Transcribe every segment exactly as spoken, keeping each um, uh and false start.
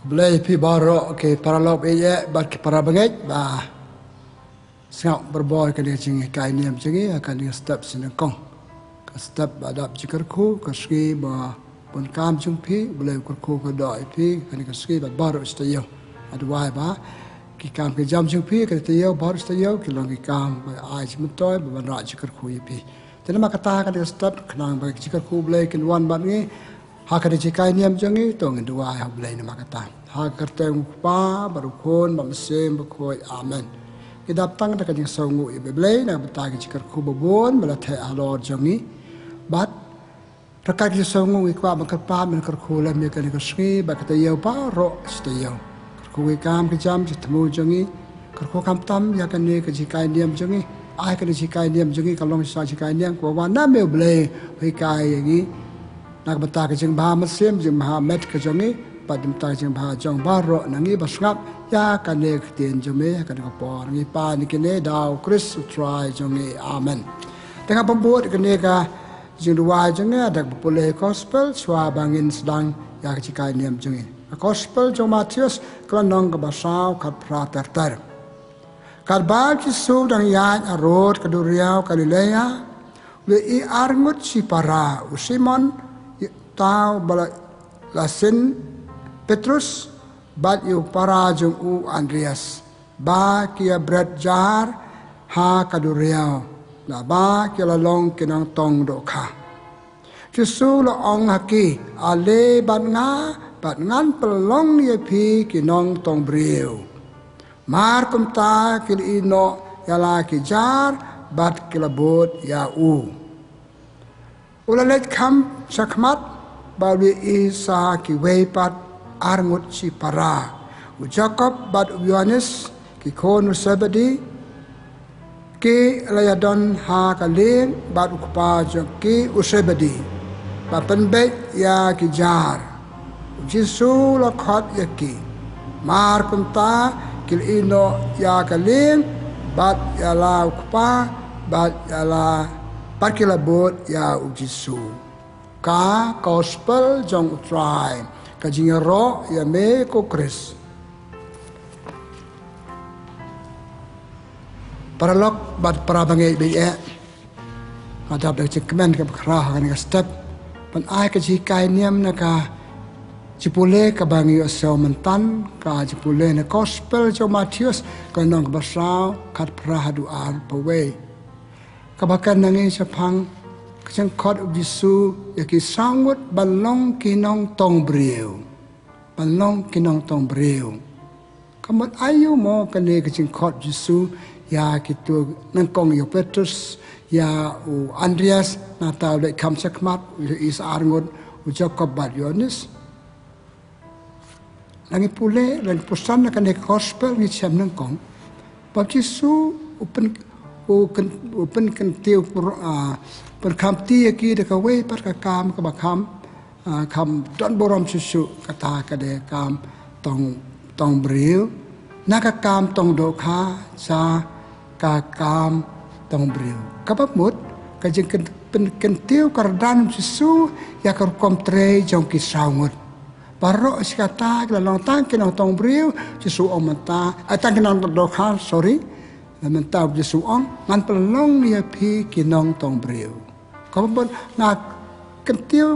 Khublei phi baroh ki paralok ïa bad ki para bangeit ba sngap barabor kane ka jinghikai niam jong ngi ha kane ka step shi nyngkong. Ka step ba dap jingkyrkhu, ka sngi ba bun kam jong phi, U Blei u kyrkhu kyrdoh ïa phi ha kane ka sngi bad baroh shi taïew. Nga duwai ba ki kam ki jam jong phi ha kane ka taïew, baroh shi taïew ki long ki kam ba ai jingmyntoi, ba wanrah jingkyrkhu ïa phi. Te namar kata ha kane ka step, khnang ba ka jingkyrkhu U Blei kan wan bad ngi ha kane ka jinghikai niam jong ngi, to ngin duwai ha U Blei namar kata. Ha ka kyrteng U Kpa bad U Khun bad U Mynsiem Bakhuid. Amen. Ngi dap tang da ka jingsngewnguh ïa U Blei na ka bynta ka jingkyrkhu ba bun ba la theh halor jong ngi. Bad ryngkat ka jingsngewnguh ngi kwah ban kyrpad ban kyrkhu lem ïa kane ka sngi bad ka taïew baroh shi taïew. Kyrkhu ïa ki kam ki jam jingthmu jong ngi. Kyrkhu khamtam ïa kane ka jinghikai niam jong ngi. Ai kane ka jinghikai niam jong ngi ka long shisha jinghikai niam kaba wan na me U Blei u hikai ïa ngi na ka bynta ka jingbha mynsiem, jingbha met ka jong ngi bad na ka bynta ka jingbha jong baroh na ngi ba sngap ïa kane ka ktien jong me ha kane ka por. Ngi pan ïa kine da U Khrist U Trai jong ngi. Amen. Te ngan pynbud kane ka jingduwai jong ngi da kaba pule Gospel shuwa ba ngin sdang ïa ka jinghikai niam jong ngi. Ka Gospel jong u Mathaios, ka lynnong kaba saw, khatphra ter ter. Katba u Jisu u dang ïaid harud ka duriaw Galilea, u la ïohi arngut shipara, u Simon, uta uba la, la sin Petrus, bad ïa u para jong u Andreas, ba ki ïa bret jar ha ka duriaw, naba ki la long ki nongtong dohkha. U Jisu u la ong ha ki, ale bad nga, bad ngan pynlong ïa phi ki nongtong briew. Mar kumta ki la ïeh noh ïa la ki jar bad ki la bud ïa u. U la leit kham shakhmat bad u la ïohi sa kiwei pat arngut shipara, u Jakob bad u Ïohannes, ki khun u Sebedi. Ki la ïadon ha ka lieng bad u kpa jong ki u Sebedi, ban pynbeit ïa ki jar. U Jisu u la khot ïa ki. Mar kumta ki la ïeh noh ïa ka lieng bad ïa la u kpa bad ïa la, bad ki la bud ïa u Jisu. Ka Gospel jong U Trai. Ka jingïaroh ïa me ko Khrist. Paralok bad para bangeit bad ïa, nga dap da ka jingkmen kaba khraw ha kane ka step ban ai ka jinghikai niam na ka jingpule kaba ngi ïohsngew mynta, ka jingpule na Gospel jong u Mathaios, ka lynnong kaba saw, khatphra haduh arphew wei. Kaba kren na ngi shaphang ka jingkhot u Jisu ïa ki saw ngut ban long ki nongtong briew. Ban long ki nongtong briew. Ka mut aïu mo kane ka jingkhot u Jisu ïa kito nyngkong, ïa u Petrus, ïa u Andreas, nangta u leit kham shakhmat, u ïohi sa arngut, u Jakob bad u Ïohannes. Lada ngi pule, lada ngi pule sa na kane ka Gospel ngi shem nyngkong ba u Jisu u pyn, u kyn, u pynkyntiew, ah, pynkham kti ïa ki da kawei pat ka kam kaba kham, ah, kham don burom shuh shuh, kata ka dei ka kam tong, tong briew. Na ka kam tong dohkha sha ka kam tong briew. Kaba mut ka jingkyn, pynkyntiew kyrdan u Jisu ïa ka rukom trei jong ki saw ngut. Baroh shi katta ki la long tang ki nongtong briew, u Jisu u ong mynta, eh, tang ki nongtong dohkha, sorry. Te mynta u Jisu u ong, ngan pynlong ïa phi ki nongtong briew. Kaba mut nga kyntiew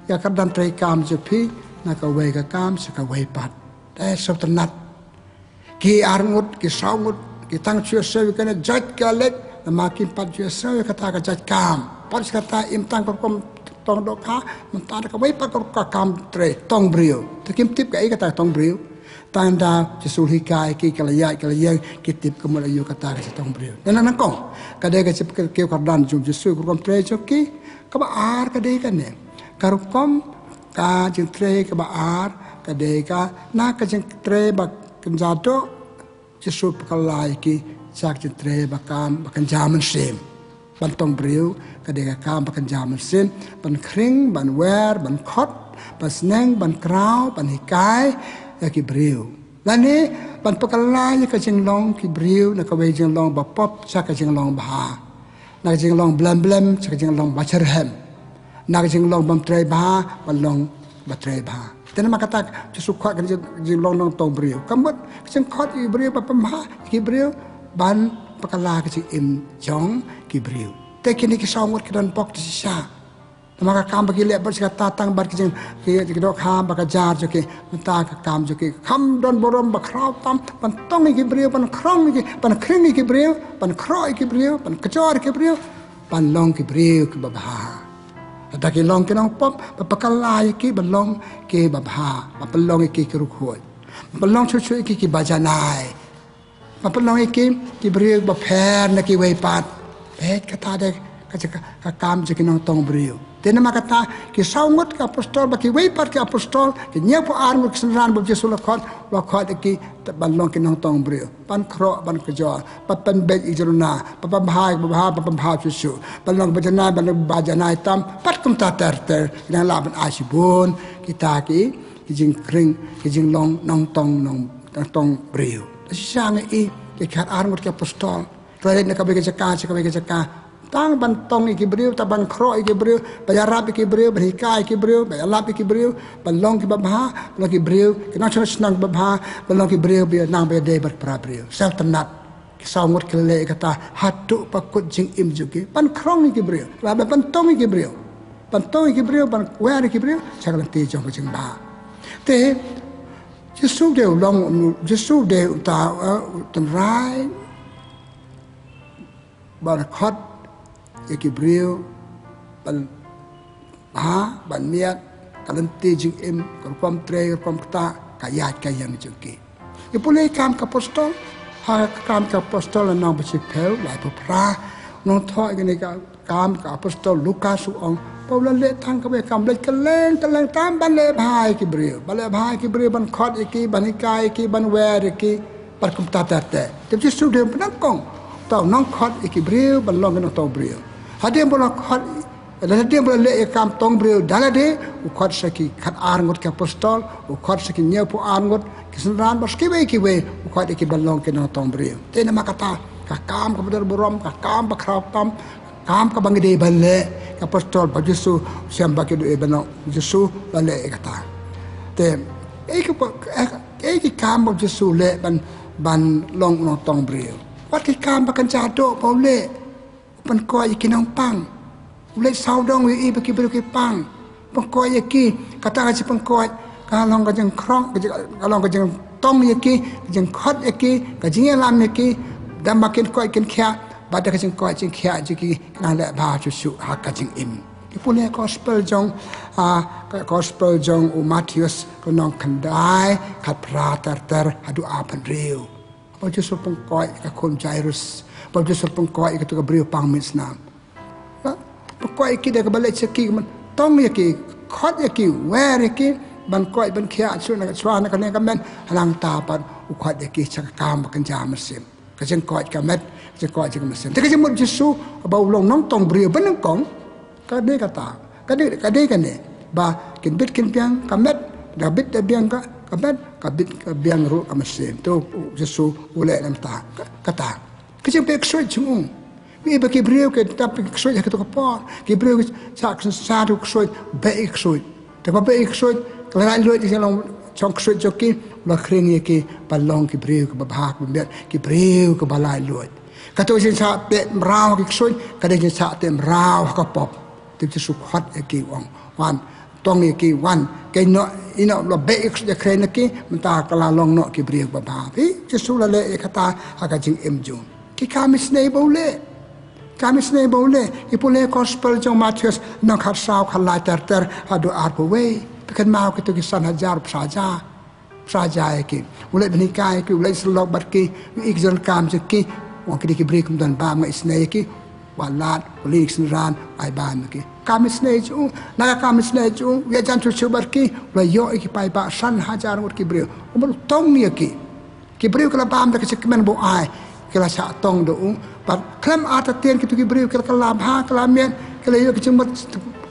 ïa ka kyrdan treikam jong phi na kawei ka kam sha kawei pat. Te sngewtynnat. Ki arngut, ki saw ngut, ki tang shu ïohsngew ïa kane ka jait ka leit, namar kim pat shu ïohsngew ïa kata ka jait kam. Pat shi katta im tang ka rukom tong dohkha, mynta da kawei pat ka rukom kam trei, tong briew. Te kim tip kaei kata ka tong briew. Tang da u Jisu u hikai ki, ki la ïaid, ki la ïeng, ki tip ka mut aïu kata ka jingtong briew. Te na nyngkong, ka dei ka jingpynkiew kyrdan jong u Jisu ka rukom trei jong ki. Kaba ar ka dei kane. Ka rukom ka jingtrei kaba ar ka dei ka, na ka jingtrei ba kynja doh, u Jisu u pynkylla ïa ki sha ka jingtrei ba kam ba kynja mynsiem. Ban tong briew ka dei ka kam ba kynja mynsiem, ban khring, ban wer, ban khot, ban sneng, ban kraw, ban hikai ïa ki briew. Lane ban pynkylla ïa ka jinglong ki briew na kawei ka jinglong ba pop sha ka jinglong bha. Na ka jinglong blem blem sha ka jinglong ba shyrkhei. Na ka jinglong bym trei bha ban long ba trei bha. Te namar kata Jisu khot ka jing, jinglong nongtong briew. Ka mut ka jingkhot ïa ki briew ban pynbha ïa ki briew ban pynkylla ka jingim jong ki briew. Te kine ki saw ngut ki don bok te shisha. Namar ka kam ba ki leh bad sha kata tang bad ki jing, ki, ki dohkha bad ka jar jong ki. Mynta ka kam jong ki kam don burom ba khraw tam ban tong ïa ki briew, ban khrong ïa ki, ban khring ïa ki briew, ban khroh ïa ki briew, ban kjor ïa ki briew, ban long ki briew kiba bha. Lada ki long ki nongpop, ba pynkylla ïa ki ban long kiba bha, ba pynlong ïa ki ki riewkhuid, ba pynlong shuh shuh ïa ki kiba janai, ba pynlong ïa ki ki briew ba pher na kiwei pat. Peit, kata dei ka, ka, ka kam jong ki nongtong briew. Te namar kata ki saw ngut ki apostol bad kiwei pat ki apostol, ki hynñiewphew ar ngut ki synran ba u Jisu u la khot, u la khot ïa ki ban long ki nongtong briew, ban khroh, ban kjor, ban pynbeit ïa ki jingduna, ban pynbha ïa kiba bha, ban pynbha shuh shuh, ban long kiba janai, ban long kiba janai tam, bad kumta ter ter. Ki dang lah ban ai shibun kita ki, ki jingkhring, ki jinglong nongtong, nong, nongtong briew. Te shisha ngi ïohi ki khatar ngut ki apostol ki la leit na kawei ka jaka sha kawei ka jaka, tang ban tong ïa ki briew, tang ban khroh ïa ki briew, ban ïarap ïa ki briew, ban hikai ïa ki briew, ban ïalap ïa ki briew, ban long kiba bha, ban long ki briew ki nongshong shnong kiba bha, ban long ki briew ba nang ba ïadei bad para briew. Sngewtynnat, ki saw ngut ki la leh ïa kata haduh ba kut jingim jong ki, ban khrong ïa ki briew, ban, ban tong ïa ki briew, ban tong ïa ki briew, ban wer ïa ki briew sha ka lynti jong ka jingbha. Te Jisu dei u long, Jisu dei uta, eh, u tynrai ba la khot ïa ki briew ban bha, ban miat, ka lynti jingim, ka rukom trei, ka rukom ktah, ka ïaid ka ïeng jong ki. Ngi pule Kam ki Apostol, ha Kam ki Apostol lynnong ba shiphew, laiphew phra, nongthoh ïa kane ka Kam ki Apostol Lukas u ong ba u la leh tang kawei ka kam, leit kylleng kylleng tam ban leh bha ïa ki briew, ban leh bha ïa ki briew, ban khot ïa ki, ban hikai ïa ki, ban wer ïa ki, bad kumta ter ter. Te u Jisu dei u pyndonkam uta u nongkhot ïa ki briew ban long ki nongtong briew. Hadien ba u la khot, hadien ba u la leh ïa ka kam tong briew da lade, u khot sa ki khatar ngut ki apostol, u khot sa ki hynñiewphew ar ngut ki synran, bad sa kiwei kiwei u khot ïa ki ban long ki nongtong briew. Te namar kata ka kam kaba don burom, ka kam ba khraw tam, kam kaba ngi dei ban leh, ki apostol ba u Jisu u shem ba ki dei ban long, u Jisu u la leh ïa kata. Te ei ki, ei ki kam ba u Jisu u leh ban, ban long u nongtong briew? Wat ki kam ba kynja doh ba u leh. U pynkoit ïa ki nongpang, u leit sawdong, u ïohi ba ki briew ki pang, u pynkoit ïa ki. Kata ka jingpynkoit ka long ka jingkhrong, ka jing, ka long ka jingtong ïa ki, ka jingkhot ïa ki, ka jingïalam ïa ki. Da ba kin koit kin khiah, bad da ka jingkoit jingkhiah jong ki, ki nang leh bha shuh shuh ha ka jingim. Ngi pule Gospel jong, ah, ka Gospel jong u Mathaios, ka lynnong khyndai, khatphra ter ter haduh arphew hynriew. Ba u Jisu u pynkoit ïa ka khun Jairus, ba u Jisu u pynkoit ïa katu ka briew pang miet snam. Ba u pynkoit ïa ki da kaba leit sha ki, ban tong ïa ki, khot ïa ki, wer ïa ki, ban koit ban khiah shuh na ka shuwa, na kane ka met, nangta pat u khot ïa ki sha ka kam ba kynja mynsiem. Ka jingkoit ka met, ka jingkoit jong ka mynsiem. Te ka jingmut Jisu ba u long nongtong briew ba nyngkong, ka dei kata, ka dei, ka dei kane, ba kin bit kin biang ka met, da bit da biang ka, ka met, ka bit ka biang ruh ka mynsiem. Te u Jisu u leh namar kata. Ka, kata ka jingbeh ksuid jong u. Ngi ïohi ba ki briew ki dap ki ksuid ha kato ka por. Ki briew ki shah, shah, shah ksuid, beh ki ksuid. Te ba beh ki ksuid, ka la laitluid ka jinglong shong ksuid jong ki, u la khring ïa ki ban long ki briew kiba bha, kiba miat, ki briew kiba laitluid. Kato ka jingshah teh mraw ha ki ksuid ka dei ka jingshah teh mraw ha ka pop. Te u Jisu u khot ïa ki, u ong, wan, tong ïa ki, wan. Ïehnoh, ïehnoh, la beh ïa ka ksuid ïakhrei na ki, mynta ka la long noh ki briew kiba bha. Phi, u Jisu u la leh ïa kata ha ka jingim jong u. Ki kam isynei ba u leh. Kam isynei ba u leh. Ngi pule Gospel jong u Mathaios, lynnong khatsaw, khatlai ter ter haduh arphew wei. Phi kynmaw kito ki san hajar, phra hajar. Phra hajar ïa ki. U leit ban hikai ïa ki, u leit syllok bad ki, u ïohi ki jingdonkam jong ki. U ong, kine ki briew kim don bam, nga isynei ïa ki. Wat lad, u leit ïa ki synran, ai bam ïa ki. Kam isynei jong u, na ka kam isynei jong u, u ïajan shuh shuh bad ki, u la ïoh ïa ki paidbah san hajar ngut ki briew. U mut u tong ïa ki. Ki briew ki la bam da ka jingkmen ba u ai, ki la shah tong da u. Bad khlem artatien kito ki briew ki la kylla bha, ki la miat, ki la ïoh ka jingmut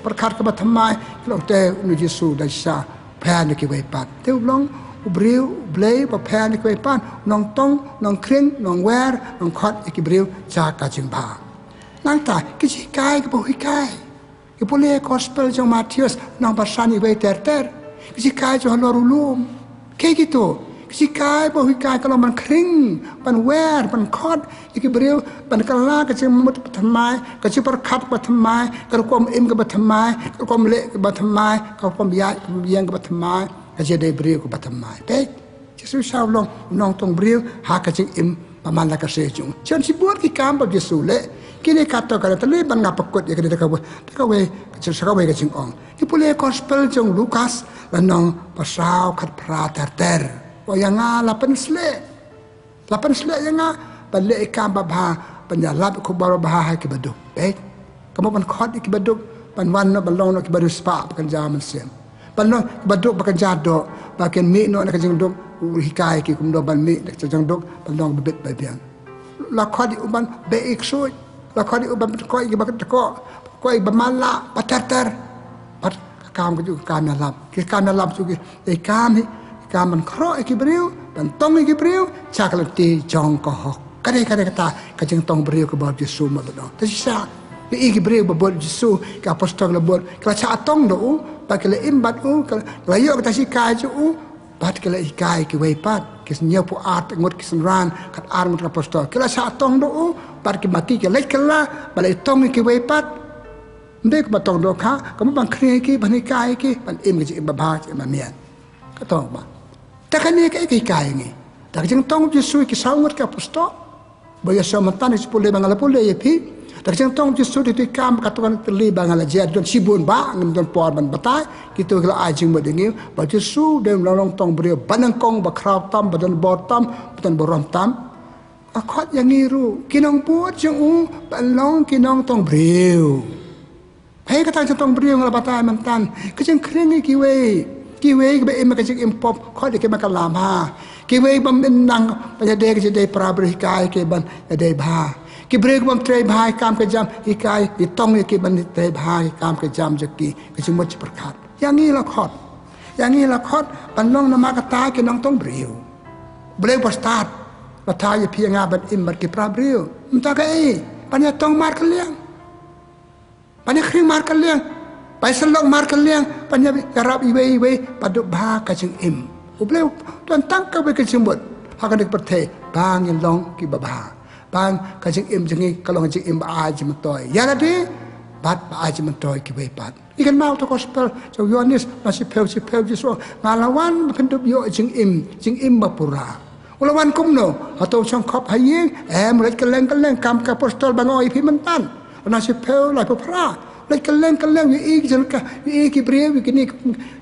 pyrkhat kaba thymmai, ki la ong, te une u Jisu da shisha u pher na kiwei pat. Te u long u briew, u Blei ba pher na kiwei pat, nongtong, nongkhring, nongwer, nongkhot ïa ki briew sha ka jingbha. Nangta ki jinghikai kiba u hikai. Ngi pule Gospel jong u Mathaios, lynnong ba san, wei ter ter. Ka jinghikai jong halor u lum. Kaei kito? Ka jinghikai ba u hikai ka long ban khring, ban wer, ban khot ïa ki briew, ban kylla ka jingmut ba thymmai, ka jingpyrkhat ba thymmai, ka rukom im kaba thymmai, ka rukom leh kaba thymmai, ka rukom ïaid, ka rukom ïeng kaba thymmai, ka jingïadei briew kaba thymmai. Peit, Jisu sha u long u nongtong briew ha ka jingim ba man la ka sngi jong u. Shen shibun ki kam ba u Jisu u leh. Kine katto katne, tang ban nga pynkut ïa kine da kawei, da kawei, sha kawei ka jingong. Ngi pule gospel jong u Lukas, lynnong ba saw, khatphra ter ter. Ong ïa nga, la pynsleh. La pynsleh ïa nga ban leh ïa ka kam babha, ban ïalap ïa ka khubor babha ha ki baduk. Peit. Ka mut ban khot ïa ki baduk, ban wan noh, ban long noh ki bariewspah ba kynja mynsiem. Ban long ki baduk ba kynja doh, ba kin mih noh na ka jingduk, u hikai ki kumno ban mih na ka jingduk, ban long babit babiang. La khot ïa u ban beh ïa ki ksuid, la khot ïa u ban pynkhuid ïa ki ba kynthikna, pynkhuid ïa ki ba matlah, ba ter ter. Bad ka kam kajuh ka kam ïalap. Ki kam ïalap jong ki, ïa ki kam hi, ïa ki kam ban kyrkhu ïa ki briew, ban tong ïa ki briew sha ka lynti jong ka hok. Ka dei, ka dei kata ka jingtong briew kaba u Jisu u mut ban long. Te shisha, ïa ki briew ba bud u Jisu, ki apostol la bud, ki la shah tong da u, bad ki la im bad u, ki la, ki la ïoh kata ka jinghikai jong u, bad ki la hikai ïa kiwei pat, ki hynñiewphew ar ngut ki synran, khatar ngut ki apostol. Ki la shah tong da u, bad ki ma ki ki leit kylla, bad la tong ïa kiwei pat. Ym dei kumba tong dohkha, ka mut ban khring ïa ki, ban hikai ïa ki, ban im ka jingim babha, jingim bamiat. Ka tong ba. Te kane kaei ka hikai ïa ngi? Da ka jingtong u Jisu ïa ki saw ngut ki apostol. Ba ïa sha mynta ngi shu pule ba nga la pule ïa phi. Da ka jingtong u Jisu, da kito ki kam katto katne tylli ba nga la jia, don shibun ba ngim don por ban batai. Kito ki la ai jingmut ïa ngi ba u Jisu u dei u nongtong briew ba nyngkong, ba khraw tam, ba don bor tam, ba don burom tam. Ka khot ïa ngi ruh, ki nongbud jong u, ban long ki nongtong briew. Hei, kata ka jingtong briew nga la batai mynta. Ka jingkhring ïa kiwei, kiwei kiba im ka jingim pop, khot ïa ki ban kylla bha. Kiwei bym nang ban ïadei ka jingïadei para briew, hikai ki ban ïadei bha. Ki briew ki bym trei bha ïa ki kam ki jam, hikai, ïatong ïa ki ban trei bha ïa ki kam ki jam jong ki, ka jingmut jingpyrkhat. Ïa ngi la khot. Ïa ngi la khot ban long namar kata ki nongtong briew. U Blei uba stad la thaw ïa phi ïa nga ban im bad ki para briew. Mynta kaei? Ban ïatong markylliang. Ban ïakhring markylliang, ban ïasyllok markylliang, ban ïa, ïarap iwei iwei, ba duk bha ka jingim. U Blei u don tang kawei ka jingmut ha kane ka pyrthei, ba ngin long kiba bha. Ba ka jingim jong ngi ka long ka jingim ba ai jingmyntoi ïa lade bad ba ai jingmyntoi ïa kiwei pat. Ngi kynmaw ïa ka gospel jong u Ïoannis, lynnong shiphew, shiphew, Jisu u ong, nga la wan ba phin dup ïoh jingim, jingim ba pura. U la wan kumno? Hato u shong khop ha ïing? Em, u leit kylleng kylleng, Kam ki Apostol ba nga ong ïa phi mynta. Lynnong shiphew, laiphew phra. U leit kylleng kylleng, u ïohi ki jong ka, u ïohi ki briew, u ïohi kine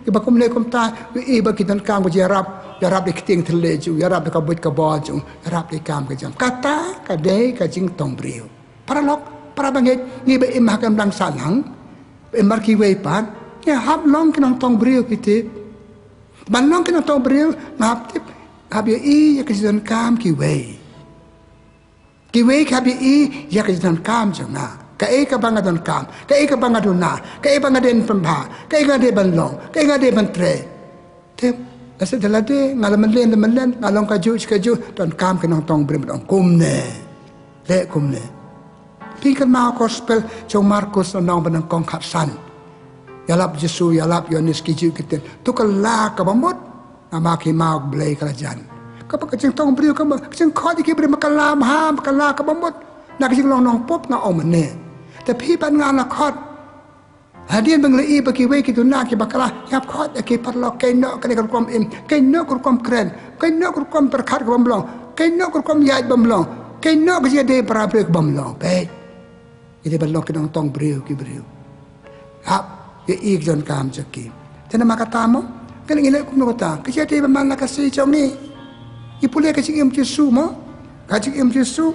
kiba kumne kumta, u ïohi ba ki donkam ka jingïarap, ïarap da ki ktien thylliej jong u, ïarap da ka buit ka bor jong u, ïarap da ki kam ki jam. Kata ka dei ka jingtong briew. Paralok, para bangeit, ngi ba im ha ka imlang sahlang, ba im bad kiwei pat, ngi hap long ki nongtong briew, phi tip. Ban long ki nongtong briew, ngi hap tip, hap ïohi ïa ka jingdonkam kiwei. Kiwei ki hap ïohi ïa ka jingdonkam jong nga. Kaei kaba nga donkam, kaei kaba nga duna, kaei ba nga dei ban pynbha, kaei nga dei ban long, kaei nga dei ban trei. Te, lashai da lade, nga la mynlien da mynlien, nga long kajuh shi kajuh, donkam ki nongtong briew ban ong kumne. Leh kumne. Phi kynmaw gospel jong u Markus lynnong ba nyngkong khatsan. Ïalap u Jisu, ïalap u Ïoannis, ki ju ki ktien. To kylla kaba mut, namar ka hima u Blei ka la jan. Kaba ka jingtong briew kaba, ka jingkhot ïa ki briew ba kylla bha, ba kylla kaba mut. Na ka jinglong nongpop nga ong mynne. Te phi bad nga la khot. Hadien ba ngi la ïohi ba kiwei ki duna kiba kylla, ngi hap khot ïa ki, paralok, kynnoh kane ka rukom im, kynnoh ka rukom kren, kynnoh ka rukom pyrkhat kabym long, kynnoh ka rukom ïaid bym long, kynnoh ka jingïadei para briew kabym long. Peit. Ngi dei ban long ki nongtong briew ki briew. Hap ïohi ka jingdonkam jong ki. Te namar kata mo, kane ngi leh kumno kata, ka jingïadei ba man la ka sngi jong ngi. Ngi pule ka jingim u Jisu mo, ka jingim u Jisu.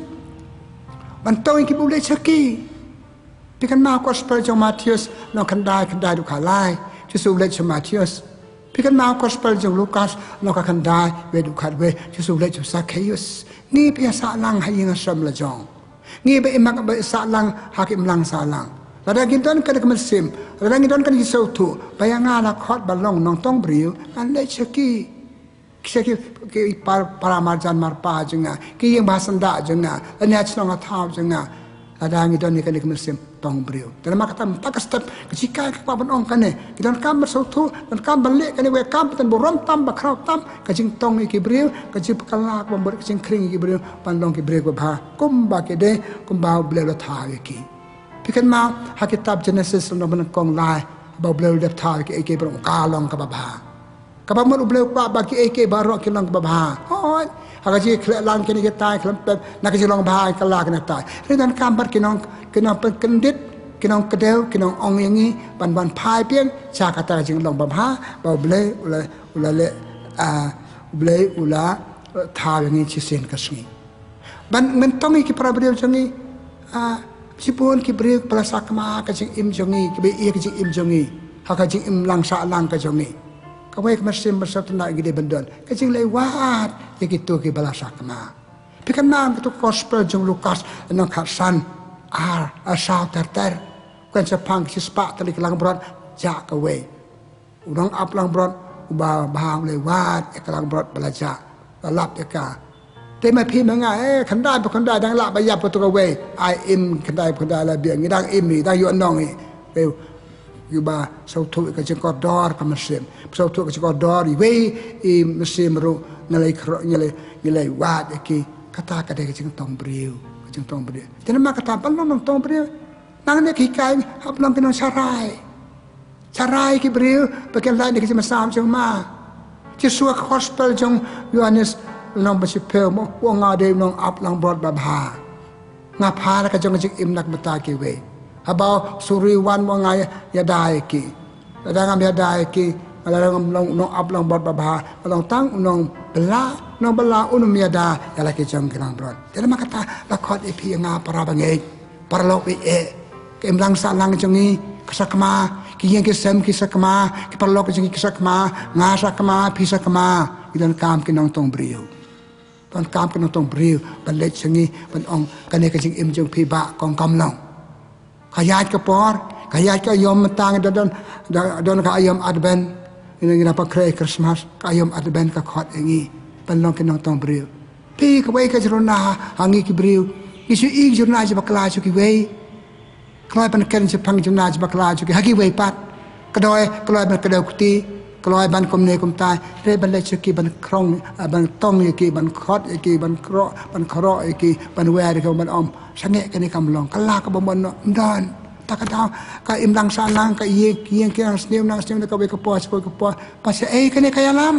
Ban tong ïa kiba u leit shaki. Phi kynmaw gospel jong u Mathaios, lynnong khyndai, khyndai haduh khatlai. Jisu u leit sha u Mathaios. Phi kynmaw gospel jong u Lukas, lynnong khyndai, wei haduh khatwei. Jisu u leit sha u Sakhaios. Ngi ba ïa sahlang ha ïing ha sem la jong. Ngi ba ïa mak ba ïa sahlang ha ka imlang sahlang. Lada ngi don kane ka mynsiem, lada ngi don kane ka jingsngewthuh, ba ïa nga la khot ban long nongtong briew, ngan leit shaki. Ki shaki ki par-, para marjan marpa jong nga, ki ïing ba syndah jong nga, lane ha shnong ha thaw jong nga. Lada ngi don ïa kane ka mynsiem tong briew. Te namar kata mynta ka step ka jinghikai ka kwah ban ong kane. Ki donkam ban sngewthuh, donkam ban leh kane, wei kam ba tang burom tam, ba khraw tam, ka jingtong ïa ki briew, ka jingpynkhlaiñ, ka bym bud, ka jingkhring ïa ki briew ban long ki briew kiba bha, kumba ki dei, kumba U Blei u la thaw ïa ki. Phi kynmaw ha kitab Genesis lynnong ba nyngkong lai, ba U Blei u la dep thaw ïa ki, ïa ki baroh, ka long kaba bha. Kaba mut U Blei u kwah ba kiei kiei baroh ki long kiba bha. Hooid. Ha ka jingkhleh lang kine kitai khlem pep na ka jinglong bha ka la kane tai. Hynrei donkam pat ki nong, ki nongpynkyndit, ki nongkdew, ki nongong ïa ngi ban, ban phai biang sha kata ka jinglong babha ba U Blei u la, u la leh, ah, U Blei u la, eh, thaw ïa ngi shisien ka sngi. Ban ngin tong ïa ki para briew jong ngi, ah, shibun ki briew ba la sakma ka jingim jong ngi, kiba ïa ka jingim jong ngi ha ka jingim lang sah lang ka jong ngi. Kawei ka mynsiem ba sngewtynnat ngi dei ban don, ka jingleh wad ïa kito kiba la sakma. Phi kynmaw kito gospel jong u Lukas lynnong khatsan, ar, ar saw ter ter. Kren shaphang ka shispah tylli ka langbrot jah kawei. U nongap langbrot uba bha u leh wad ïa ka langbrot ba la jah, la lap ïa ka. Te ma phi ma nga, eh, khyndai pa khyndai dang lah ban ïap kato kawei. Ai im khyndai pa khyndai la biang, ngi dang im, ngi dang ïoh nong ïa. Wei, ïa ba sngewthuh ïa ka jingkordor ka mynsiem. Sngewthuh ïa ka jingkordor, iwei i mynsiem ruh ngi leh khroh, ngi leh, ngi leh wad ïa ki. Kata ka dei ka jingtong briew, ka jingtong briew. Te namar kata ban long nongtong briew, nangne ki hikai, hap long ki nongsharai. Sharai ki briew ba kin lait na ka jingmynsiem jong ma. Jisu ha ka gospel jong u Ïoannis lynnong ba shiphew mo, u ong nga dei u nongap langbrot babha. Nga phah ka jong ka jingim na ka bynta kiwei. Haba u suri u wan mo nga ïa, ïada ïa ki. Lada ngam ïada ïa ki, nga la long u nongap langbrot babha, nga long tang u nongbylla, nongbylla un ym ïada ïa la ki jong ki langbrot. Te namar kata la khot ïa phi ïa nga para bangeit. Paralok, eh, eh. Ka imlang sahlang jong ngi ka sakma, ki ïing ki sem ki sakma, ki paralok jong ngi ki sakma, nga sakma, phi sakma. Ngi donkam ki nongtong briew. Donkam ki nongtong briew ban leit sha ngi, ban ong kane ka jingim jong phi bah kong kam long. Ka ïaid ka por, ka ïaid ka aïom mynta ngi don, don, don ka aïom Advent. Ngi, ngi nang pynkhreh Christmas, ka aïom Advent ka khot ïa ngi ban long ki nongtong briew. Phi, kawei ka jrong na ha ngi ki briew. Ngi shu ïohi jrong na jong bakla jong kiwei. Kloi ban kren shaphang jrong na jong bakla jong ki ha kiwei pat. Ka dei kloi ban kdew kti, kloi ban kumne kumtai. Hynrei ban leit sha ki ban krong, ah, ban tong ïa ki, ban khot ïa ki, ban khroh, ban khroh ïa ki, ban wer ïa ki, ban ong sangeh kane kam long. Ka la ka bym don, ym don. Ta ka daw ka imlang sahlang, ka ïing, ïing ki nang sniew, nang sniew na kawei ka por sha kawei ka por. Ba shaei kane ka ïalam.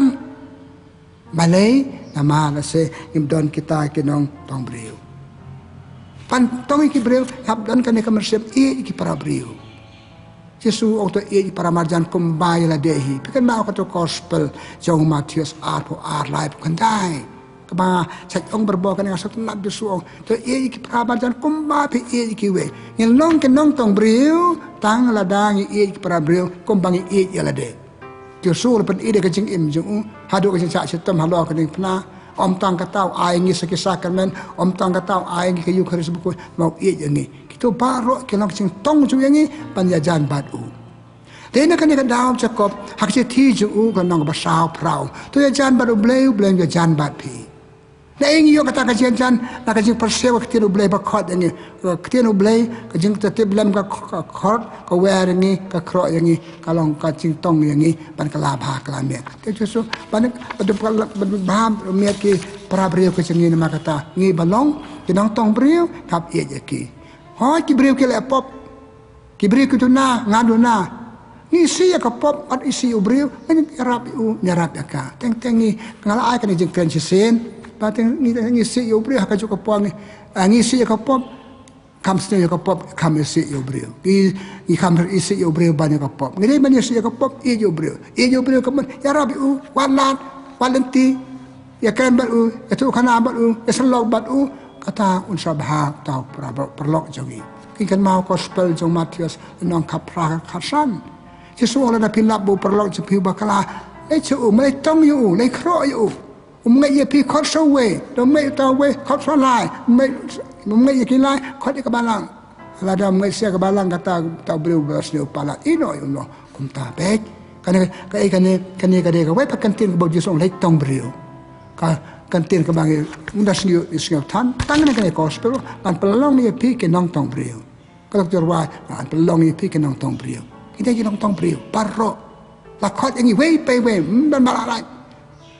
Balei? Namar lehse ngim don kita ki nongtong briew. Ban tong ïa ki briew hap don kane ka mynsiem ïeit ïa ki para briew. Jisu u ong to ïeit ïa ki para marjan kumba ïa lade hi. Phi kynmaw kato ka gospel jong u Mathaios arphew ar, laiphew khyndai. Kaba nga shait ong barabor, kane nga sngewtynnat Jisu u ong to ïeit ïa ki para marjan kumba phi ïeit ïa kiwei. Ngin long ki nongtong briew tang lada ngi ïeit ïa ki para briew kumba ngi ïeit ïa lade. Jisu u la pyni da ka jingim jong u, haduh ka jingshah shitom halor ka diengphna. Ym tang kata, u ai ngi sa ki sakramen, ym tang kata, u ai ngi ka Eukharist bakhuid, ma u ïeit ïa ngi. Kito baroh ki long ka jingtong jong ngi ban ïajan bad u. Te na kane ka daw Jakob ha ka shithi jong u ka lynnong ba saw phra, to ïajan bad U Blei, U Blei un ïajan bad phi. Naei ngi ïoh kata ka jingïajan? Na ka jingpyrshang ka ktien U Blei ba khot ïa ngi. Ka ktien U Blei, ka jingtip lem ka, ka khot, ka wer ïa ngi, ka khroh ïa ngi, ka long ka jingtong ïa ngi ban kylla bha kylla miat. Te Jisu, ban, ban, ban, ban bha miat ki para briew ka jong ngi namar kata. Ngi ba long ki nongtong briew, hap ïeit ïa ki. Hooid ki briew ki leh pop. Ki briew ki duna, nga duna. Ngi isih ïa ka pop, wat isih ïa u briew, ngin ïarap ïa u, ïarap ïa ka. Teng teng ngi, nga la ai kane ka jingkren shisien. Ba teng ngi, ngi isih ïa u briew ha kajuh ka por ngi, ah, ngi isih ïa ka pop. Kham sniew ïa ka pop, kham isih ïa u briew. Ngi, ngi kham isih ïa u briew ban ïa ka pop. Ngi dei ban isih ïa ka pop, ïeit ïa u briew. Ïeit ïa u briew ka mut ïarap ïa u, wat lad, wat lynti. Ïakren bad u, ïathuhkhana bad u, ïasyllok bad u, kata un sa bha uta u para, paralok jong ngi. Phi kynmaw gospel jong Mathaios lynnong khatphra khatsan. Jisu u ong lada phi lap ba u paralok jong phi u bakla, leit sha u, leit tong ïa u, leit khroh ïa u. Um ngeit ïa phi, khot sha uwei, lada um ngeit uta uwei, khot sha u lai, um ngeit, um ngeit ïa ki lai, khot ïa ka balang. Lada um ngeit sha ka balang kata, uta u briew ba sniew palat, ïehnoh ïa u noh. Kumta beit. Kane, kaei kane, kane ka dei kawei pat ka ktien kaba u Jisu u ong leit tong briew. Ka, Ka ktien kaba ngi ynda sngew, sngew than tang na kane ka gospel, ngan pynlong ïa phi ki nongtong briew. Ka lok jor wa, ngan pynlong ïa phi ki nongtong briew. Ki dei ki nongtong briew baroh. La khot ïa ngi wei pa wei, mm, ban ba la lait.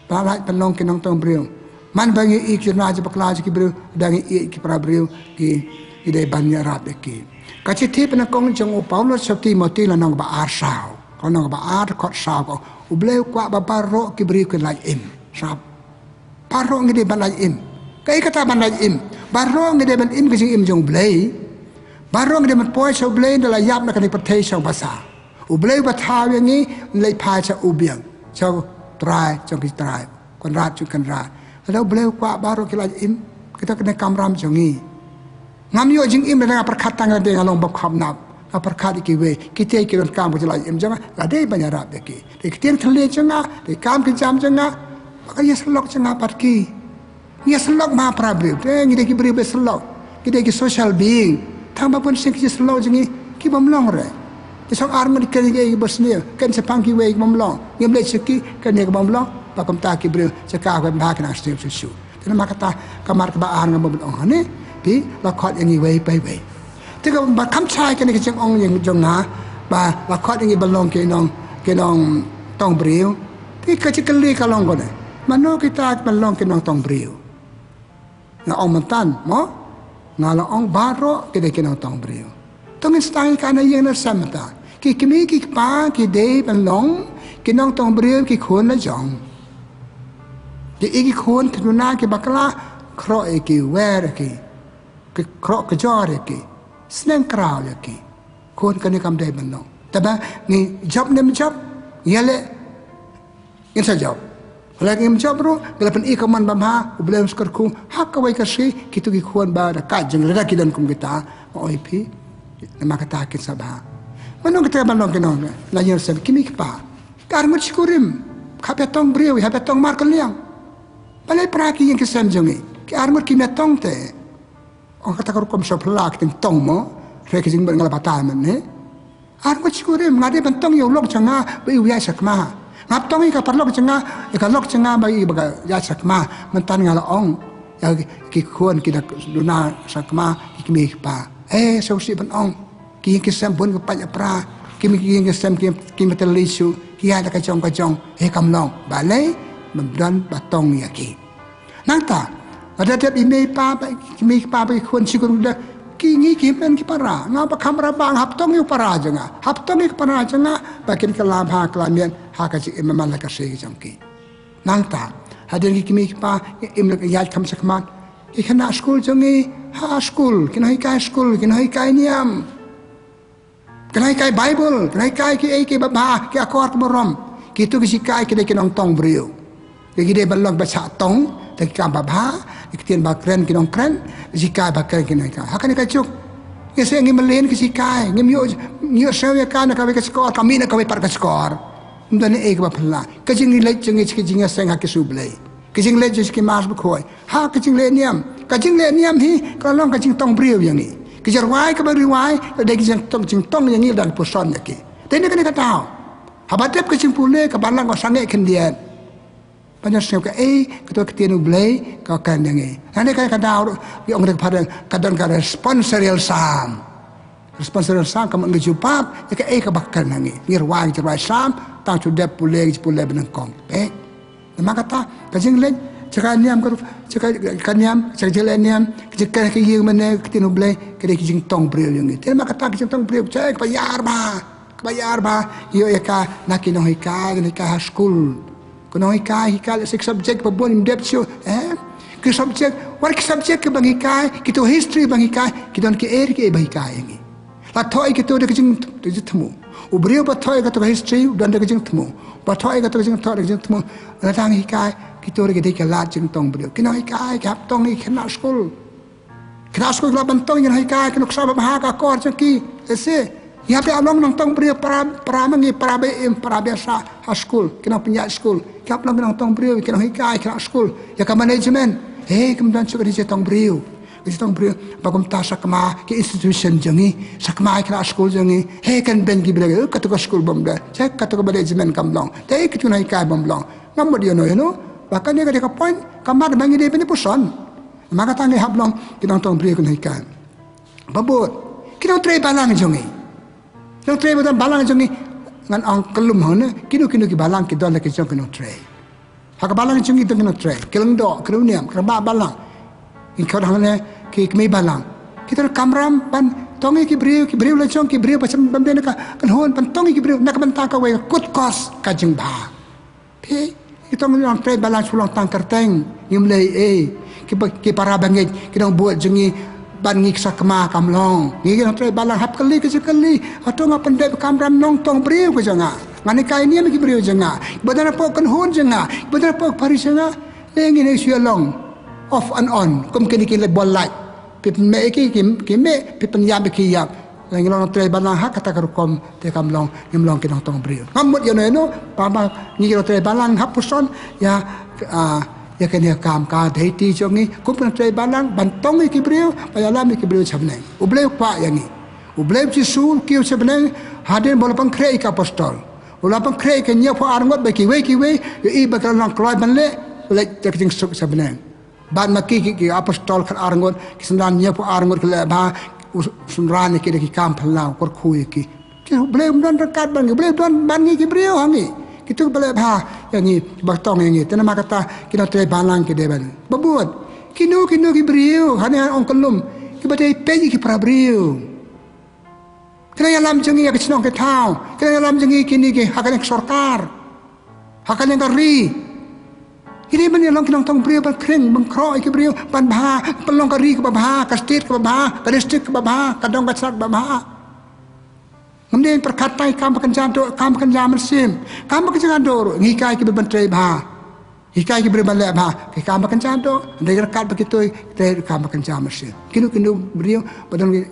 Ba la lait pynlong ki nongtong briew. Man ba ngi ïeit ki jong na jong bakla jong ki briew, da ngi ïeit ki para briew, ki, ki dei ban ïarap ïa ki. Ka shithi pyndonkam jong u Paulus sha u Timothy lynnong ba ar saw. Ka lynnong ba ar dkhot saw ka ong, U Blei u kwah ba baroh ki briew kin lait im. Sap. Baroh ngi dei ban lait im. Kaei kata ban lait im? Baroh ngi dei ban im ka jingim jong U Blei. Baroh ngi dei ban poi sha U Blei ynda la ïap na kane ka pyrthei shong basa. U Blei uba thaw ïa ngi, leit phai sha u biang, sha u Trai jong ki trai, Kynrad jong ki kynrad. Lada U Blei u kwah baroh ki lait im, kita ka dei ka kamram jong ngi. Ngam ïoh jingim lada nga pyrkhat tang lade nga long bym kham nap. Nga pyrkhat ïa kiwei, kita ki donkam ka jingim jong nga, la dei ban ïarap ïa ki. Dei ki ktien khlieh jong nga, dei kam ki jam jong nga, ba ka ïasyllok jong nga bad ki. Ngi ïasyllok ma para briew, te ngi dei ki briew ba ïasyllok. Ngi dei ki social being. Tang ba bun sien ki ïasyllok jong ngi ki bym long re. Ngi shong arngut, ken ïa ki ba sniew, ken shaphang kiwei ki bym long. Ngim leit sha ki, ken ïa ki bym long. Ba kumta ki briew sha ka wei bha ki nang sniew shuh shuh. Te namar kata ka mat kaba ar nga bym ong hangne, phi la khot ïa ngi wei pa wei. Te kaba kham shai kane ka jingong jong nga ba la khot ïa ngi ban long ki nong, ki nongtong briew. Te ka jingkylli ka long kane, mano kita kiban long ki nongtong briew? Nga ong mynta mo, nga la ong baroh ki dei ki nongtong briew. To ngin sdang ïa ka na ïing na sem mynta. Ki kmie ki kpa ki dei ban long ki nongtong briew ki khun la jong. Ki, ïa ki khun ki duna ki bakla, khroh ïa ki, wer ïa ki, ki khroh kjor ïa ki, sneng kraw ïa ki. Khun kane kam dei ban long. Te ba ngi jop ne ym jop, ïaleh ngin sa jop. Lada ngim jop ruh, ngi la pyni ka mon bymha, U Blei un sa kyrkhu ha kawei ka sngi, kito ki khun ba da ka jingïaleh ki don kum kita. Oi phi, namar kata kin sa bha. Mano kita ban long ki nong, la ïoh sem ki kmie ki kpa. Ki arngut shi kurim, hap ïa tong briew, hap ïa tong markylliang. Balei para ki ïing ki sem jong ngi, ki arngut kim ïa tong te. Ong kata ka rukom sha phylla ka jingtong mo, re ka jingmut nga la batai mynne. Arngut shi kurim, nga dei ban tong ïa u lok jong nga ba u ïaid shakma. Ngam tong ïa ka paralok jong nga, ïa ka lok jong nga ba i ba ka ïaid shakma. Mynta nga la ong ïa ki, ki khun ki da duna shakma, ki kmie ki kpa. Eh, sngewsih ban ong. Ki ïing ki sem bun ka pait ïa pra. Ki ïing ki sem ki, ki ïa tylli shuh, ki ïaid da ka jong ka jong. Eh, kam long. Balei? Bym don ba tong ïa ki. Nangta, lada dep i mei pa, ba, i mei pa ba i khun shi kurim da, ki ngi ki hynmen ki para, nga ba kham rabah nga hap tong ïa u para jong nga, hap tong ïa u para jong nga, ba kin kylla bha kylla miat ha ka jingim man la ka sngi jong ki. Nangta, hadien ki kmie ki kpa, im la ka ïaid kham shakhmat, ki khynnah skul jong ngi, ha skul, ki nonghikai skul, ki nonghikai niam. Ki nonghikai Baibl, ki nonghikai kiei kiei ba bha, ki akor ki burom. Kito ki shikai ki dei ki nongtong briew. Ki dei ban long ba shah tong, da ki kam ba bha, ki ktien ba kren ki nongkren, ki shikai ba kren ki nonghikai. Ha kane ka juk, ngi sngewsih, ngi mlien ki shikai, ngim ïoh, ngim ïohsngew ïa ka na kawei ka shkor, ka mih na kawei pat ka shkor. Ym don ei kaba phylla. Ka jingleit jong ngi ka jingïaseng ha ki shu Blei. Ka jingleit jong ngi ki Mass Bakhuid. Ha ka jingleh niam. Ka jingleh niam hi ka long ka jingtong briew ïa ngi. Ka jingrwai kaba ngi rwai ka dei ka jingtong, jingtong ïa ngi lada ngi puson ïa ki. Te na kane ka daw, haba dep ka jingpule, ka Balang ka sangeh khyndiat. Ban ïohsngew kaei kato ka ktien U Blei ka kren ïa ngi. Na kane ka daw ruh ngi ong da ka phareng, ka don ka responsorial psalm. Responsorial psalm ka mut ngi jubab ïa kaei kaba kren ha ngi. Ngi rwai, ngi rwai psalm, tang shu dep pule, ngi pule ba nyngkong. Peit. Namar kata, ka jingleit sha ka niam, ka, sha ka, ka niam, sha ka jingleh niam, ka jingkren ha ïing mane, ka ktien U Blei, ka dei ka jingtong briew ïa ngi. Te namar kata ka jingtong briew, ka kaba ïar bha, kaba ïar bha, ïoh ïa ka na ki nonghikai, ki nonghikai ha skul. Ki nonghikai, hikai lehse ki subject ba bun ym dep shuh, eh? Ki subject, wat ki subject kiba ngi hikai, kito history ba ngi hikai, ki don kiei kiei ba hikai ïa ngi. La thoh ïa kito da ka jing, da ka jingthmu. U briew ba thoh ïa kato ka history, u don da ka jingthmu. Ba thoh ïa kato ka jingthoh da ka jingthmu. Lada ngi hikai kito, da ka dei ka lad jingtong briew. Ki nonghikai ki hap tong ïa ki khynnah skul. Khynnah skul ki lah ban tong ïa ki nonghikai, ki nuksa ba bha, ka akor jong ki. Lehse ïa phi, ïa long nongtong briew para, para ma ngi, para ba im, para ba shah ha skul, ki nongpynïaid skul. Ki hap long ki nongtong briew, ki nonghikai, ki khynnah skul, ïa ka management. Hei, kim don shuh ka jingtong briew. Ka jingtong briew ba kumta, shakma, ki institution jong ngi, shakma, ki khynnah skul jong ngi. Hei, kan beiñ ki briew, eh, kato ka skul bym dei. Check kato ka management kam long. Te kito ki nonghikai bym long. Ngam mut ïano ïano. Ba kane ka dei ka point ka mat ba ngi dei ban ïa puson. Namar kata ngi hap long ki nongtong briew ki nonghikai. Ba bud ki nongtrei balang jong ngi, ki nongtrei balang jong ngi. Ngan ong kyllum hangne, kino kino ki balang ki don la ki jong ki nongtrei. Ha ka balang jong ngi don ki nongtrei, ki lyngdoh, ki riewniam, ki rangbah balang, ki khot hangne ki kmie balang. Ki don kamram ban tong ïa ki briew, ki briew la jong ki briew ba shem ban beh na ka kynhun, ban tong ïa ki briew na ka bynta kawei ka kut kos ka jingbha. Phi, ki tong nongtrei balang shu long tang kyrteng, ngim leh ei. Ki ba, ki para bangeit, ki nongbud jong ngi, ban ngi ksa kma kam long. Ngi ki nongtrei balang hap kylli ki jingkylli. Hato nga pyndep kamram nongtong briew ka jong nga? Ngan hikai niam ki briew jong nga, ba don hapoh kynhun jong nga, ba don hapoh parish jong nga? Leh ngi ne shu ïa long off and on kum kine ki leh bol lait. Phi pynmeh ïa ki, ki, ki meh, phi pynïap ïa ki ïap. Leh ngi long nongtrei balang ha kata ka rukom te kam long, ngim long ki nongtong briew. Ngam mut ïano ïano, ba ba ngi ki nongtrei balang hap puson ïa, ah, ïa kane ka kam, ka duty jong ngi kum ki nongtrei balang ban tong ïa ki briew, ban ïalam ïa ki briew sha bneng. U Blei u kwah ïa ngi. U Blei u Jisu u kiew sha bneng hadien ba u la pynkhreh ïa ki apostol. U la pynkhreh ïa ki hynñiewphew ar ngut bad kiwei kiwei, ïohi ba ki la long kloi ban leh, leit da ka jingsuk sha bneng. Bad ma ki, ki, ki apostol khatar ngut, ki synran hynñiewphew ar ngut ki leh bha, u synran ïa ki da ki kam phyllaw, kyrkhu ïa ki. Ki, U Blei um don ryngkat bad ngi, U Blei u don bad ngi ki briew ha ngi. Kito kiba leh bha ïa ngi, kiba tong ïa ngi. Te namar kata ki nongtrei balang ki dei ban, ba bud kino kino ki briew, hangne ong kyllum, kiba dei peit ïa ki para briew. Ki nongïalam jong ngi ha ka shnong ka thaw, ki nongïalam jong ngi kine ki ha kane ka sorkar, ha kane ka ri. Ngi dei ban ïa long ki nongtong briew ban khring, ban khroh ïa ki briew ban bha, ban long ka ri kaba bha, ka state kaba bha, ka district kaba bha, ka dong ka shnat kaba bha. Ngam dei pyrkhat tang ïa kam ba kynja doh, kam ba kynja mynsiem, kam ba kynja doh ruh ngi hikai ki briew ban trei bha. Hikai ki briew ban leh bha, ki kam ba kynja doh, hynrei ryngkat bad kito, trei kam ba kynja mynsiem. Kino kino briew ba don ki,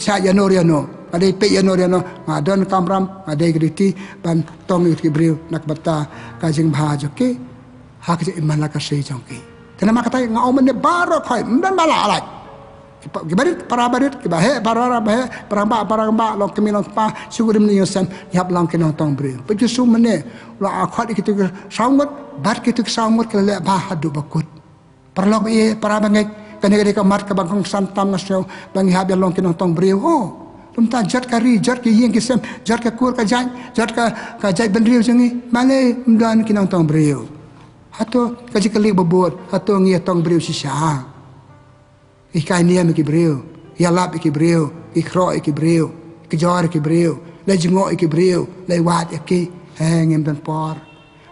shah ïano ïano, nga dei peit ïano ïano, nga don kamram, nga dei ka duty ban tong ïa ki briew na ka bynta ka jingbha jong ki, ha ka jingim man la ka sngi jong ki. Te namar kata nga ong mynne baroh khoit, ym don ba lah lait. Ki pa, ki barit, para barit, kiba heh, para, para ba heh, para ba, para ba, long kmie long kpa, shu kurim ne ïohsem, ngi hap long ki nongtong briew. Ba Jisu mynne u la khot ïa kito ki saw ngut, bad kito ki saw ngut ki la leh bha haduh ba kut. Paralok ba ïeit, para bangeit, kane ka dei ka mat kaba kongsan tam nga sngew ba ngi hap ïa long ki nongtong briew. Oh, lymda jot ka ri, jot ki ïing ki sem, jot ka kur ka jait, jot ka, ka jaitbynriew jong ngi. Balei ym don ki nongtong briew? Hato ka jingkylli ba bud, hato ngi ïa tong briew shisha? Ngi hikai niam ïa ki briew, ïalap ïa ki briew, ngi khroh ïa ki briew, kjor ïa ki briew, leit jngoh ïa ki briew, leit wad ïa ki. He, ngim don por.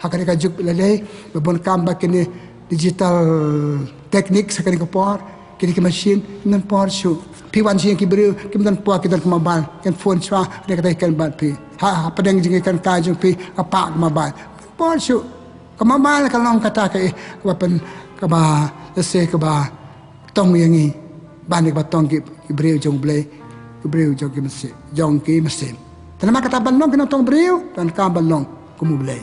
Ha kane ka juk ba la dei ba bun kam bad kine digital techniques ha kane ka por, kine ki machine, ngim don por shuh. Phi wan sha ïing ki briew, kim don por, ki don ka mobile, kin phone shuwa, kane ka dei ken bad phi. Ha, ha pdeng jong ngi, kan kai jong phi, ka pah ka mobile. Por shuh. Ka mobile ka long kata ka, eh, kaba pyn, kaba, lehse kaba tong ïa ngi, ban ïa kaba tong ki, ki briew jong U Blei, ki briew jong ki mynsiem, jong ki mynsiem. Te namar kata ban long ki nongtong briew, donkam ban long kum U Blei.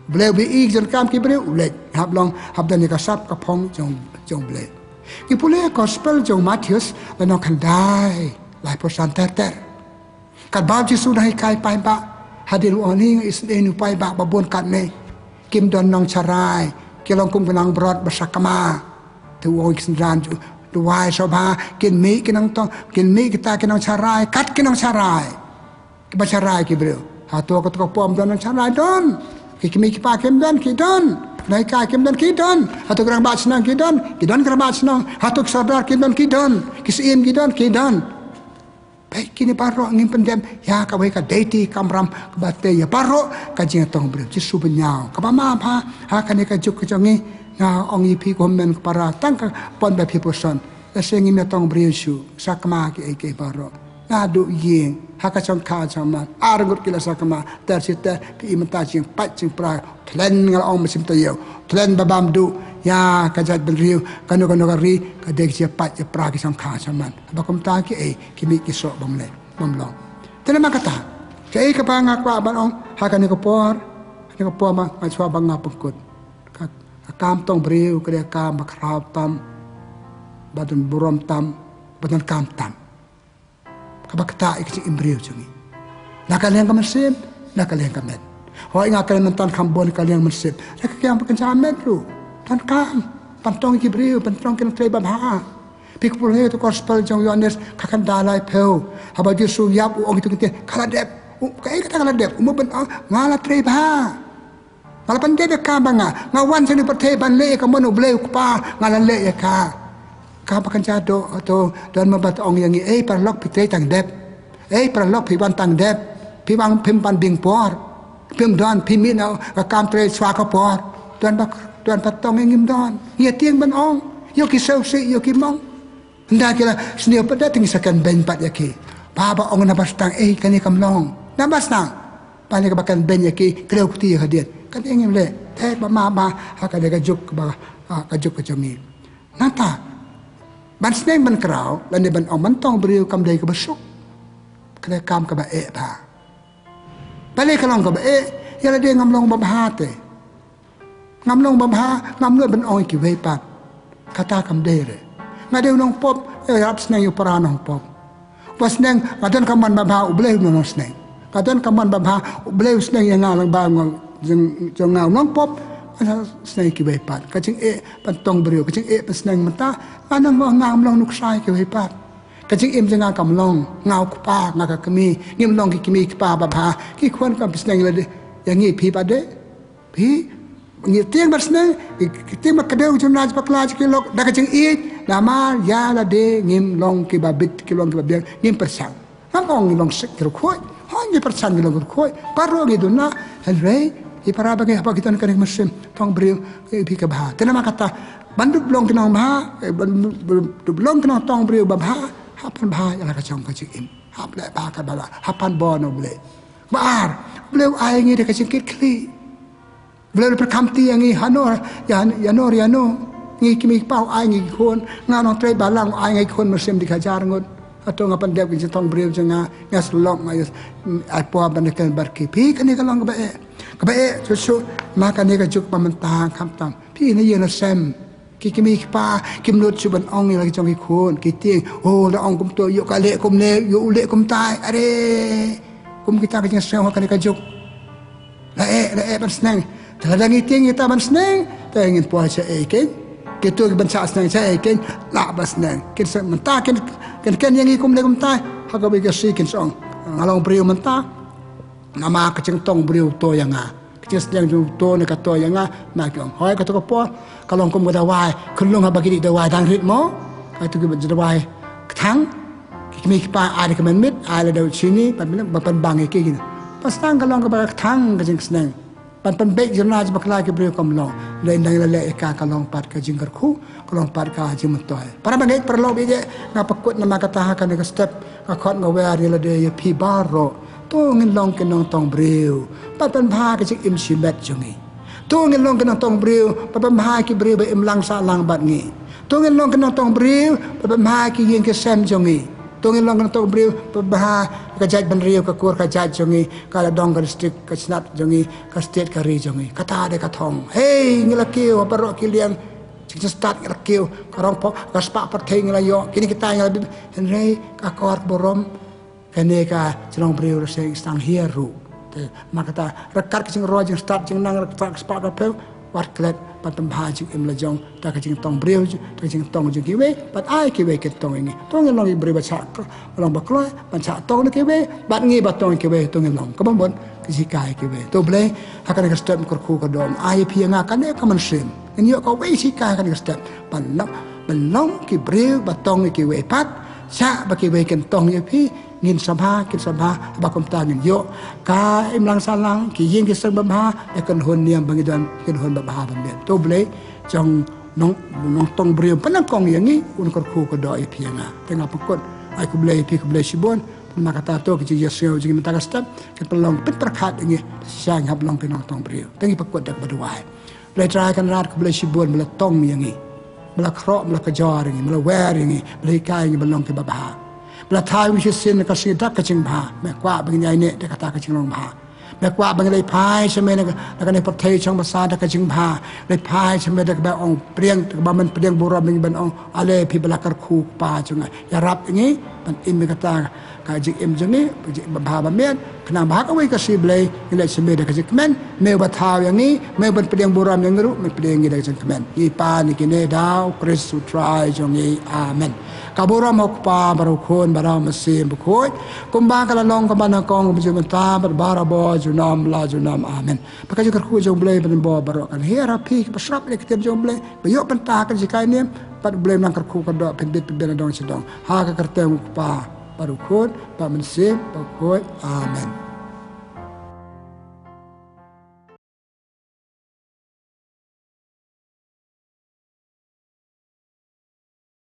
U Blei u ïohi ki jingdonkam ki briew, u leit, hap long, hap don ïa ka sap ka phong jong, jong U Blei. Ngi pule gospel jong u Mathaios, lynnong khyndai, laiphew san ter ter. Katba u Jisu u dang hikai paidbah, hadien u ong, ngi isynei ïa u paidbah ba bun katne kim don nongsharai, ki long kum ki nongbrot ba sakma. Te u ong ïa ki synran jong u, duwai sngewbha kin mih ki nongtong, kin mih kita ki nongsharai kat ki nongsharai kiba sharai ki briew. Hato kato ka por ym don nongsharai? Don. Ki kmie ki kpa kim don? Ki don. Ki nonghikai kim don? Ki don. Hato ki rangbah shnong ki don? Ki don ki rangbah shnong. Hato ki sordar kim don? Ki don. Ki syiem ki don? Ki don. Peit, kine baroh ngim pyndem ïa kawei ka deiti kamram kaba tei ïa baroh ka jingïatong briew. Jisu ba ñiaw kaba ma bha ha kane ka juk ka jong ngi. Nga ong ïa phi ko hynmen ko para, tang ka pon ba phi puson. Lehse ngim ïatong briew shuh, sakma kiei kiei baroh. Naduh ïing, ha ka shongkha shongman, ar ngut ki la sakma, ter shi ter, phi i mynta jingpait jingpra, thlen nga la ong mynsiem taïew, thlen ba bam duh ïa ka jaitbynriew, kano kano ka ri, ka dei ka jingpait jingpra ki shongkha shongman. Haba kumta kiei ki mih ki soh bym leh, bym long. Te namar kata, kaei kaba nga kwah ban ong ha kane ka por, kane ka por ma nga shuwa ba nga pynkut. Ka, ka kam tong briew ka dei ka kam ba khraw tam, ba don burom tam, ba donkam tam. Kaba ktah ïa ka jingim briew jong ngi. Na ka liang ka mynsiem, na ka liang ka met. Hooid nga kren mynta kham bun ka liang mynsiem. Na ka liang ba kynja met ruh. Donkam ban tong ki briew, ban tong ki nongtrei babha. Phi kynmaw ïa ka gospel jong u Ïoannis khatkhyndai laiphew. Haba u Jisu u ïap, u ong ïa ki nongtrei, ka la dep. U, kaei kata ka la dep? U mut ban ong, nga la trei bha. Nga la pyndep ïa ka ba nga, nga wan sha kane ka pyrthei ban leh ïa ka mon u Blei u Kpa, nga la leh ïa ka. Ka ba kan jia doh, to, don ma ba ong ïa ngi, ei paralok, phi trei tang dep. Ei paralok, phi wan tang dep. Phi wan, phim pan biang por. Phim don, phi mih na ka kam trei shuwa ka por. Don ba, don ba tong, ei ngim don. Ngi tieng ban ong ïa ki sawsih, ïa ki mong. Ynda ki la sniew pat, da te ngi sa kynbeiñ pat ïa ki. Ba, ba ong na ba sdang, ei kane kam long. Na ba sdang. Ba ne ka ba kynbeiñ ïa ki, kdew kti ïa ka dien. Kane ngim leh. Te ba ma ba, ha kane ka juk ba, ha ka juk ka jong ngi. Nangta ban sneng ban kraw lane ban ong ban tong briew kam dei kaba suk. Ka dei kam kaba eh bha. Balei ka long kaba eh? Ïa lade ngam long babha te. Ngam long babha, ngam nud ban ong ïa kiwei pat. Kata kam dei re. Nga dei u nongpop, ïarap sneng ïa u para nongpop. Ba sneng, nga don ka mon babha, U Blei u nongsneng. Nga don ka mon babha, U Blei u sneng ïa nga lyngba nga jong, jong nga u nongpop. Nga sneng ïa kiwei pat. Ka jingeh ban tong briew, ka jingeh ban sneng mynta. Nga nang, nga ngam long nuksa ïa kiwei pat. Ka jingim jong nga kam long, nga u kpa, nga ka kmie, ngim long ki kmie kpa babha. Ki khun kam pynsneng ïa lade, ïa ngi, phi pat de. Phi, ngi tieng ban sneng, ngi tieng ban kdew jong na jong bakla jong ki lok, da ka jingïeit, namar ïa lade ngim long kiba bit, ki long kiba biang, ngim pyrshang. Ngam ong ngi long sik ki riewkhuid, hooid ngi pyrshang ngi long ki riewkhuid, baroh ngi duna, hynrei, i para ba ngi haba ki don kane ka mynsiem tong briew, ki phi kaba bha. Te namar kata, ban dup long ki nongbha, eh, ban dup long ki nongtong briew babha, hap pynbha ïa la ka jong ka jingim, hap leh bha kaba lah, hap pynbor na U Blei. Ba ar, U Blei u ai ngi da ka jingkitkhlieh. U Blei u pyrkhat ïa ngi hano, ïa, ïano, ïano. Ngi kmie kpa u ai ngi ki khun, nga nongtrei balang u ai ngi ki khun mynsiem dei hajar ngut. Hato nga pyndep ki jingtong briew jong nga, nga sylok nga ïa, ai por ban ïakren bad ki. Phi kane ka long kaba eh. Kaba eh, shuh shuh, ma kane ka juk ba mynta khamtam. Phi na ïing na sem. Ki kmie ki kpa, kim nud shuh ban ong ïa la ki jong ki khun, ki tieng, oh, da ong kumto, ïoh ka leh kumne, ïoh u leh kumtai, are. Kum kita ki jingsngew ha kane ka juk. La eh, la eh ban sneng. Te lada ngi tieng kita ban sneng, te ngin poi shaei kein. Kito ki ban shah sneng shaei kein, lah ban sneng. Kin sa mynta kin, kin ken ïa ngi kumne kumtai, ha kawei ka sngi kin sa ong, nga long briew mynta. Namar ka jingtong briew to ïa nga. Ka jingsneng jong to ne ka to ïa nga, ma ki ong. Hooid kato ka por, ka long kum ka dawai, khyllung haba ki dih dawai dang rit mo. Kato ki dawai kthang, ki kmie ki kpa ai da ka mynmiet, ai lada u shini, ban pynbang ïa ki kine. Ba sdang ka long kaba kthang ka jingsneng. Ban pynbeit jong na jong bakla ki briew kam long. Lei nang la leh ïa ka, ka long pat ka jingkyrkhu, ka long pat ka jingmyntoi. Para bangeit, para lok, ïa nga pynkut namar kata ha kane ka step, nga khot nga wer ïa lade ïa phi baroh. To ngin long ki nongtong briew, ban pynbha ka jingim shimet jong ngi. To ngin long ki nongtong briew, ban pynbha ki briew ba imlang sahlang bad ngi. To ngin long ki nongtong briew, ban pynbha ki ïing ki sem jong ngi. To ngin long ki nongtong briew, ban pynbha ka jaitbynriew, ka kur ka jait jong ngi, ka la dong ka district, ka shnat jong ngi, ka state, ka ri jong ngi. Kata dei ka thong. Hei, ngi la kiew ha baroh ki liang. Jingstad ngi la kiew, ka rong pok, ka spah pyrthei ngi la ïoh, kine kita ngi la bit, hynrei ka kor burom, kane ka jinglong briew la sdang hiar ruh. Te, ma kata, ryngkat ka jingroi, jingstad, jingnang, ryngkat ka spah ka phew, wat klet, ban pynbha jingim la jong, da ka jingtong briew, da ka jingtong jong kiwei, ban ai kiwei kin tong ïa ngi. To ngin long ki briew ba shah, ba long ba kloi, ban shah tong na kiwei, bad ngi ba tong ïa kiwei, to ngin long. Kaba mut, ka jinghikai kiwei. To Blei, ha kane ka step kyrkhu ka dom. Ai ïa phi ïa nga kane ka mynsiem. Ngin ïoh kawei shi ka ha kane ka step. Ban long, ban long ki briew ba tong ïa kiwei pat. Shah ba kiwei kin tong ïa phi. Ngin sngewbha, kin sngewbha, ba kumta ngin ïoh ka imlang sahlang, ki ïing ki sem babha, ïa kynhun niam ba ngi don, kynhun babha ban biang. To Blei, jong nong, nongtong briew, pynangkong ïa ngi, un kyrkhu ka dom ïa phi ïa nga. Te nga pynkut, ai khublei ïa phi, khublei shibun, namar kata to ki jingïasngew jong ngi mynta ka step, kin pynlong pynpyrkhat ïa ngi, shisha ngi hap long ki nongtong briew. Te ngi pynkut da kaba duwai. Blei Trai Kynrad, khublei shibun ba la tong ïa ngi. Ba la khroh, ba la kajor ïa ngi, ba la wer ïa ngi, ba la hikai ïa ngi ban long kiba bha. Ba la thaw ïa ngi shisien ka sngi da ka jingbha, me kwah ba ngin ïaineh da kata ka jinglong bha. Me kwah ba ngi leit phai sha me na ka, na kane pyrthei shong basa da ka jingbha. Leit phai sha me da kaba ong pdiang, da kaba men pdiang burom ïa ngi ban ong, ale phi ba la kyrkhu Kpa jong nga. Ïarap ïa ngi ban im ïa kata ka jingim jong ngi, jingim babha bamiet, khnang ba ha kawei ka sngi Blei ngin leit sha me da ka jingkmen, me uba thaw ïa ngi, me uban pdiang burom ïa ngi ruh, men pdiang ïa ngi da ka jingkmen. Ngi pan ïa kine da u Khrist u Trai jong ngi. Amen. Ka burom u Kpa bad u Khun bad u Mynsiem Bakhuid, kumba ka la long kaba nyngkong, kumjuh mynta bad barabor junom la junom. Amen. Ba ka jingkyrkhu jong u Blei ban bor baroh kan hiar ha phi kiba sngap ïa ka ktien jong u Blei, ba ïoh bynta ha ka jinghikai niam, bad u Blei un nang kyrkhu kyrdoh phin bit phin biang nadong shadong. Ha ka kyrteng u Kpa bad u Khun bad u Mynsiem Bakhuid. Amen.